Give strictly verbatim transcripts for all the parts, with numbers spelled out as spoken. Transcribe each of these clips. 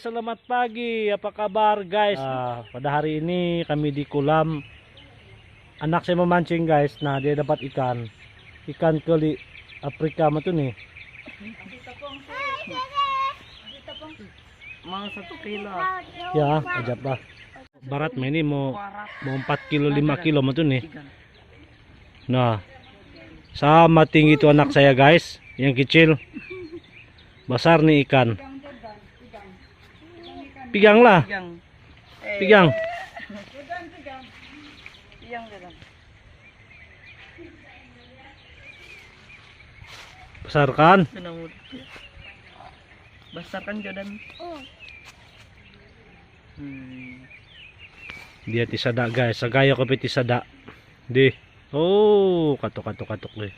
Selamat pagi, apa kabar, guys? Ah, pada hari ini kami di kolam. Anak saya memancing, guys. Nah, dia dapat ikan. Ikan keli Afrika macam tu ni. Mau satu kilo. Ya, ajab lah. Barat mah ini mau, mau empat kilo, lima kilo macam tu ni. Nah, sama tinggi tu anak saya, guys. Yang kecil. Besar ni ikan. Pegang lah. Pegang. Eh. Pegang. Pegang, pegang. Besar kan? Kena mulut dia. Besar kan, Jordan? Hmm. Dia ti sada, guys. Sagaya ko pi ti sada. Di. Oh, katuk, katuk, katuk, di.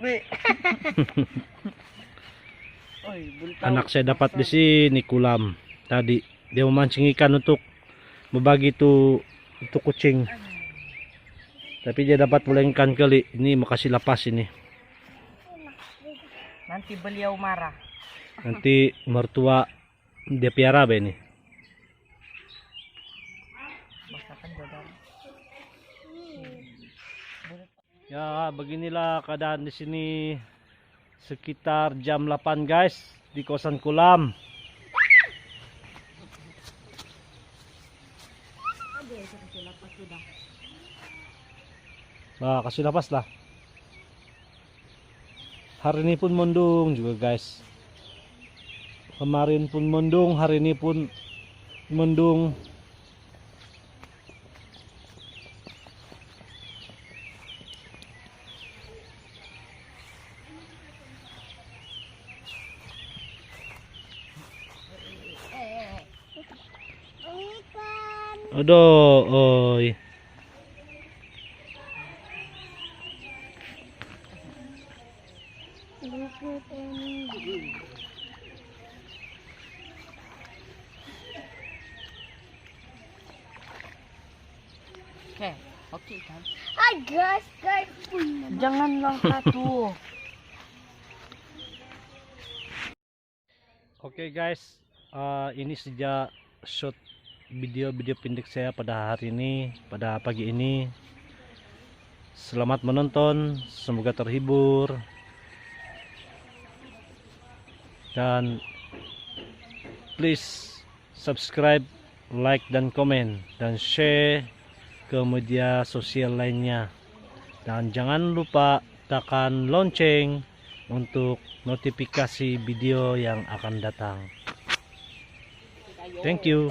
Weh. Oi, bultau. Anak saya dapat di sini kolam tadi. Dia memancing ikan untuk berbagi tu untuk kucing. Tapi dia dapat pula ikan keli. Ini makasih lapas ini. Nanti beliau marah. Nanti mertua dia piara be ini. Masakan Jordan. Ya, beginilah keadaan di sini sekitar jam lapan, guys, di kawasan kolam. Nah, kasih lapas lah. Hari ini pun mendung juga, guys. Kemarin pun mendung, hari ini pun mendung. Aduh, oi. Okey, okey kan? Hai, guys, guys. Jangan langkah tu. Okey, guys, ah, ini saja short video-video pendek saya pada hari ini, pada pagi ini. Selamat menonton, semoga terhibur. Dan please subscribe, like dan komen dan share ke media sosial lainnya. Dan jangan lupa tekan lonceng untuk notifikasi video yang akan datang. Thank you.